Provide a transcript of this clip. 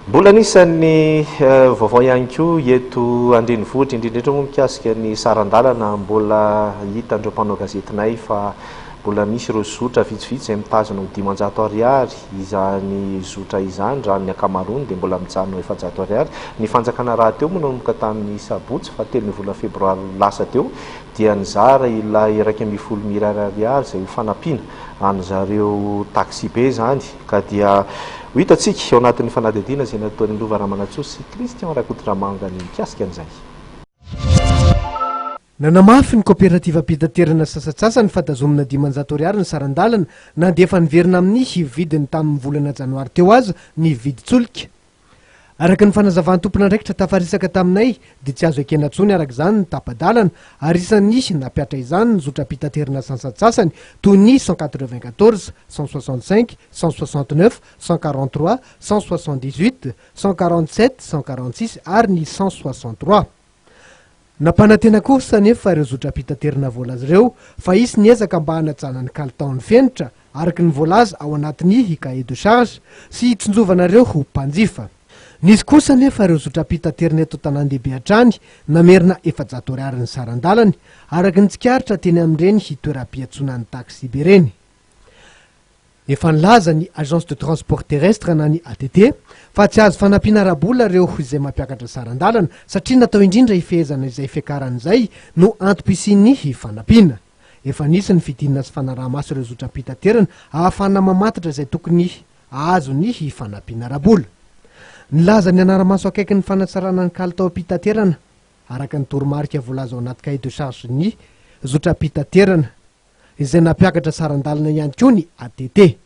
Mbola anisan'ny vaovao ihany koa eto an-drenivohitra, indrindra indrindra moa mikasika ny saran-dalana, mbola hitan'ireo mpanao gazetinay fa mbola misy ireo zotra vitsivitsy izay mitazona ho 500 ariary izany zotra izany, raha ny ankamaroany dia mbola mijanona ho 400 ariary. Ny fanjakana rahateo moa nanomboka tamin'ny sabotsy fahatelo ny volana febroary lasa teo dia nizara ilay 11 miliara ariary izay ho fanampiana an'izareo taxibe izany ka dia ho hitantsika ao anatin'ny fanadihadiana izay nataon'i Lova Ramanantsoa sy Christian Rakotondramanga ny mikasika an'izay. Nanamafy ny kaoperativam-pitaterana sasantsasany fa tazomina 500 ariary ny saran-dalana na dia efa niverina amin'ny vidiny tamin'ny volana janoary teo aza ny vidin-tsolika. Araka ny fanazavan'ny tompon'andraikitra tafaresaka taminay dia tsy azo ekena intsony araka izany ny tapa-dalana ary isan'ny nampiatra izany ny zotram-pitaterana sansantsasany toy ny 194, 165, 169, 143, 178, 147, 146 ary ny 163. Nampanantena kosa anefa ireo zotram-pitaterana voalaza ireo fa hisy ny ezaka mba hanajana ny kalitaon'ny fenitra araka ny voalaza ao anatin'ny cahier de charge sy hitsinjovana ireo ho mpanjifa. Nisy kosa anefa ireo zotram-pitaterana eto an-tanàn-dehibe hatrany namerina 400 ariary ny saran-dalany araka ny tsikaritra teny amin'ireny toeram-piantsonan'ny taksibe ireny. Efa nilaza ny Agence de Transport Terrestre na ny ATT fa tsy azo fanampiana ara-bola ireo izay mampiakatra saran-dalana satria natao indrindra hifehezana izay fiakarana izay no antom-pisian'ny fanampiana. Efa nisy ny fidinana sy fanaraha-maso ireo zotram-pitaterana ahafahana mamantatra izay tokony hahazo ny fanampiana ara-bola. Nilaza ny hanara-maso akaiky ny fanatsarana ny kalitaom-pitaterana araka ny toromarika voalaza ao anaty cahier de charge ny zotram-pitaterana. izay nampiakatra saran-dalana ihany koa ny ATT.